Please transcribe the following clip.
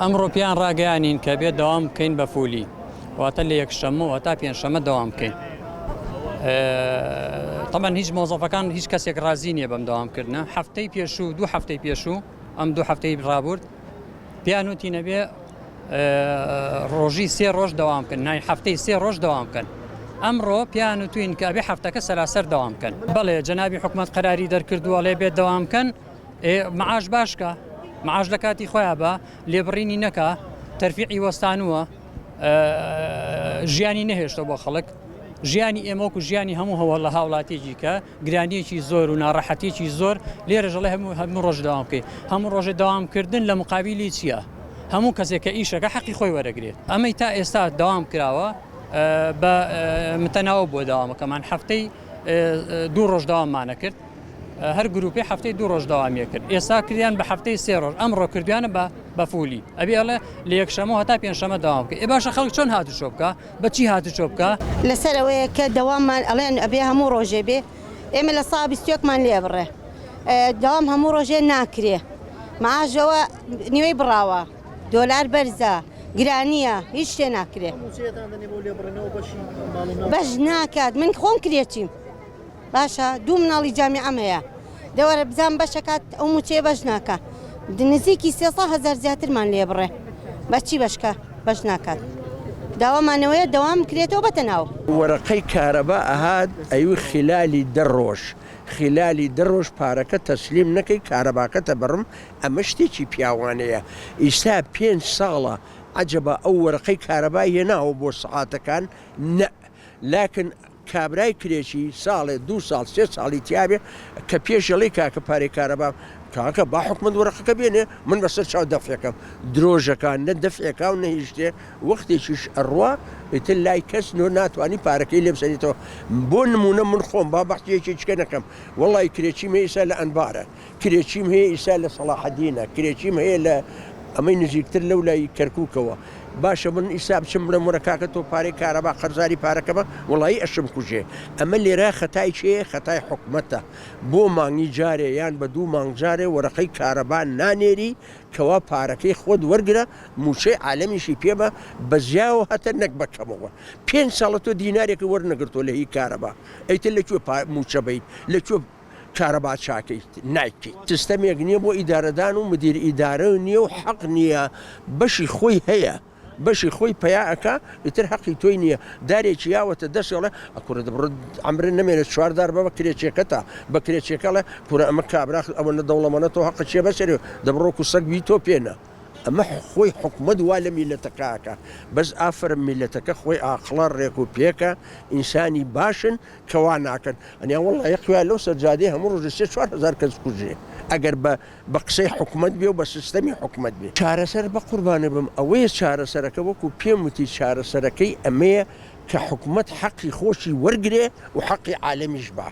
ئەمڕۆ پێیان ڕاگەیانین کە بێت دەوام بکەین بە فولی واتە لە یەکشەممەوە تا پێنجشەممە دەوام بکەین. تەبعەن هیچ مۆزەفەکان هیچ کەسێک ڕازی نییە بەم دەوامکردنە هەفتەی پێشوو دوو هەفتەی پێشوو ئەم دوو هەفتەی ڕابورد پێیان وتی نەبێ ڕۆژی سێ ڕۆژ دەوام بکەن نای هەفتەی سێ ڕۆژ دەوام بکەن ئەمڕۆ پیان وتوین کە ئەبێ هەفتەکە سەراسەر دەوام بکەن بەڵێ جەنابی حکومەت قەراری دەرکردووە ئەڵێ بێت دەوام بکەن معاش باشکە معاش لە کاتی خۆیان بە لێبڕینی نەکا تەرفیعی وەستانووە ژیانی نەهێشتەوە بۆ خەڵک ژیانی ئێمە وەکو ژیانی هەموو هەوە لە هاوڵاتیەکی کە گرانیەکی زۆر و ناڕەحەتیەکی زۆر لێرەش ئەڵێ هەموو هەموو ڕۆژ دەوام بکەی هەموو ڕۆژێ دەوام کردن لە مقابلی چییە هەموو کەسێک کە ئیشەکە حەقی خۆی وەرەگرێت ئەمەی تا ئێستا دەوام کراوە بە متەناوە بۆ دەوامەکەمان هەفتەی دوو ڕۆژ دەواممانە کرد هەر گروپێ هەفتەی دوو ڕۆژ دەوامیە کرد ئێستا کردیان بە هەفتەی سێ ڕۆژ ئەمڕۆ کردویانە بە بە فولی ئەبێ ئەڵێ لە یەکشەمەوە هەتا پێنجشەمە دەوام بکە ئێ باشە خەڵک چۆن هاتوچۆ بکا بە چی هاتوچۆ بکا؟ لەسەر ئەوەیە کە دەواممان ئەڵێن ئەبێ هەموو ڕۆژێ بێ ئێمە لە سا بیستێکمان لێ بڕێ دەوام هەموو ڕۆژێ ناکرێ معاشەوە نیوەی بڕاوە دۆلار بەرزە گرانیە هیچ شتێ ناکرێ بەش ناکات من خۆم کرێچیم باشە دوو مناڵی جامیعەم هەیە دەوەرە بزان بەشەکات ئەو موچەیە بەش ناکا نزیکی 300 هەزار زیاترمان لێ بڕێ بەچی بەشکە بەش ناکات داوامانەوەیە دەوام کرێتەوە بەتە ناو. وەرەقەی کارەبا ئەهات ئەیوی خیلالی دە ڕۆژ خیلالی دە ڕۆژ پارەکە تەسلیم نەکەی کارەباکەتە بڕم ئەمە شتێکی پیاوانەیە ئیستا پێنج ساڵە عەجەبا ئەو وەرەقەی کارەبای هێناوە بۆ سەعاتەکان نەء لاکن کابرای کرێچی ساڵێ دوو ساڵ سێ ساڵی تیابێ کە پێش ئەڵێی کاکە پارەی کارەبا کاکە با حکومەت وەرەقەکە بێنێ من بەسەر چاو دەفعەکەم درۆژەکە نە دەفعێکا و نە هیچ شتێ وەختێکیش ئەڕوا ئیتر لای کەس نۆ ناتوانی پارەکەی لێ بسەنیتەوە بۆ نمونە من خۆم با بەحسی یەکێکیکە نەکەم وەڵی کرێچیم هەیە ئیسا لە ئەنبارە کرێچیم هەیە ئیستا لە سەڵاحەدینە، کرێچیم هەیە لە ئەمەی نزیکتر لەو لای کەرکوکەوە، باشە من ئیستا بچم بڵێم وەرە کاکە تۆ پارەی کارەبا قەرزاری پارەکەمە، وەڵایی ئەشم کوژێ، ئەمە لێرە خەتای کێیە؟ خەتای حکومەتە، بۆ مانگی جارێ یان بە دوو مانگ جارێ وەرەقەی کارەبا نانێری کەوا پارەکەی خۆت وەرگرە موچەی عالەمیشی پێ بە بە زیاوە هەتە نەک بە کەمەوە، پێنج ساڵە تۆ دینارێکت وەرنەگرتووە لە هی کارەبا ئەیتر لە کوێ موچە بەیت لە کوێ کارەبا چاکەیت نایکەیت. سیستەمێک نیە بۆ ئیدارەدان و مدیر ئیدارە نیە و حەق نیە بەشی خۆی هەیە بەشی خۆی پەیا ئەکا ئیتر حەقی تۆی نیە دارێکی یاوەتە دەستی ئەڵێ ئەکورە دەبڕۆ عەمرت نەمێنێ چوار دار بە بە کرێچیەکەتا بە کرێچیەکە ئەڵێ کورە ئەمە کابرا ئەوەنە دەوڵەمەنە تۆ حەقت چیە بەسەری دەبڕۆ کو سەگ بی تۆ پێنە ئەمە خۆی حکومەت وا لە میلەتەکە ئەکا بەس ئافەرم میلەتەکە خۆی ئاقڵە ڕێک و پێکە ئینسانی باشن کە وا ناکەن ئەنیا وەڵا یەک خویا لەو سەر جادەی هەموو ڕۆژێ سێ 4000 کەس کوژرێ ئەگەر بە بە قسەی حکومەت بێ و بە سیستەمی حکومەت بێ. چارەسەر بەقوربانت بم ئەوەیە چارەسەرەکە وەکو پێم وتی چارەسەرەکەی ئەمەیە کە حکومەت حەقی خۆشی وەرگرێ و حەقی عالەمیش با.